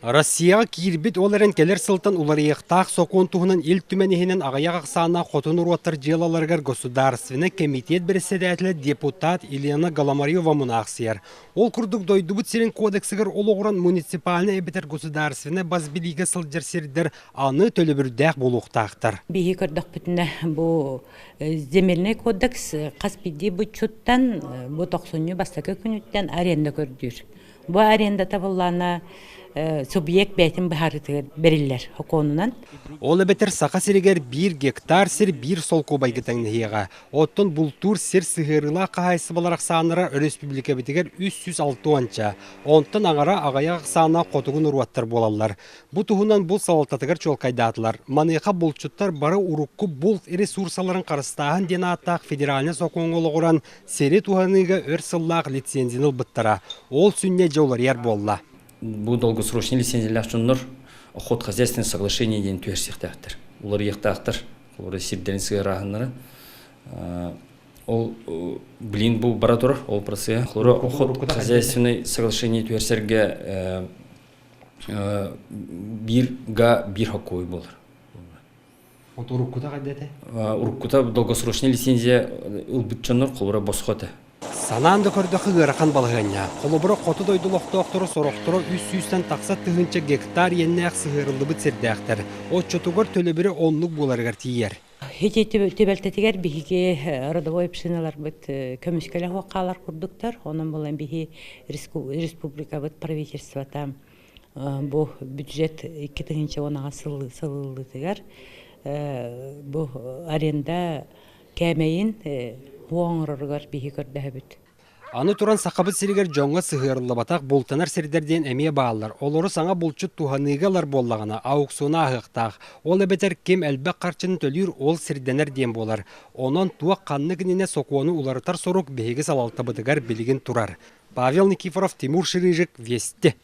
Россияҕа киирбит, ол эрэн кэлэр сылтан уларыйыахтаах сокуон туһунан Ил Түмэн иһинэн аҕыйах ахсааннаах хоту норуоттар дьыалаларыгар Государственнай кэмитиэт бэрэссэдээтэлэ депутат Елена Голомарева мунаахсыйар. Ол курдук дойдубут сирин кодексыгар олоҕуран муниципальнай эбэтэр государственнай бас билиигэ сылдьар сирдэр аны төлөбүрдээх буолуохтаахтар. Биһи көрдөхпүтүнэ бу земельный кодекс хас биирдии буччуттан бу тохсунньу бастакы күнүттэн аренда көрдүүр. Бу аренда табыллаана субъект бэйэтин быһаарыытыгар бэриллэр сокуонунан. Ол эбэтэр Саха сиригэр биир гектар сир биир солкуобайга тэҥнэһиэҕэ. Оттон бултуур сир сыһыарыылаах хаһаайыстыбалар ахсааннара өрөспүүбүлүкэбитигэр 360-ча, онтон аҥара аҕыйах ахсааннаах хотугу норуоттар буолаллар. Бу туһунан булт салалтатыгар чуолкайдаатылар. Маныаха булчуттар бары урукку булт ресурсаларын харыстааһын диэн ааттаах федеральнай сокуоҥҥа олоҕуран сири туһаныыга өр сыллаах лицензияны ылбыттара. Ол сүнньэ дьэ уларыйар буолла. Бу долгосрочный лицензиялаах дьоннор охотхозяйственное соглашение диэн түһэрсиэхтээхтэр. Уларыйыахтаахтар. Олор сирдэрин сыарааһыннара. Ол блин бу бара турар ол процесс. Охотхозяйственное соглашение түһэрсэргэ биир га биир хоккой буолар. Вот уруккута хайда этэ? Уруккута долгосрочный лицензия ылбыт дьоннор холобура босхо этэ. Санаан да көрдөххө ыарахан балаһыанньа. Холобура, хоту дойду олохтоохторо сорохторо 300-тэн тахса тыһыынча гектар иэннээх сыһыарыллыбыт сирдээхтэр. Оччотугар төлөбүрэ оннук буоларыгар тиийэр. Ити түбэлтэтигэр биһиги родовой общиналарбыт көмүскэлэ суох хаалар курдуктар. Онон буолан биһи республикабыт правительствота бу бюджет 2010 сыллытыгар бу аренда кээмэйин оҥороругар биһи көрдөһөбүт. Аны туран Сахабыт сиригэр дьоҥҥо сыһыарыллыбатах бултанар сирдэр диэн эмиэ бааллар. Олору саҥа булчут туһаныыга ылар буоллаҕына, аукциона ааһыахтаах. Ол эбэтэр ким элбэх харчыны төлүүр, ол сирдэнэр диэн буолар. Онон туох ханнык иннинэ сокуону уларытар сорук биһиги салалтабытыгар билигин турар. Павел Никифоров, Тимур Ширижик, Вести.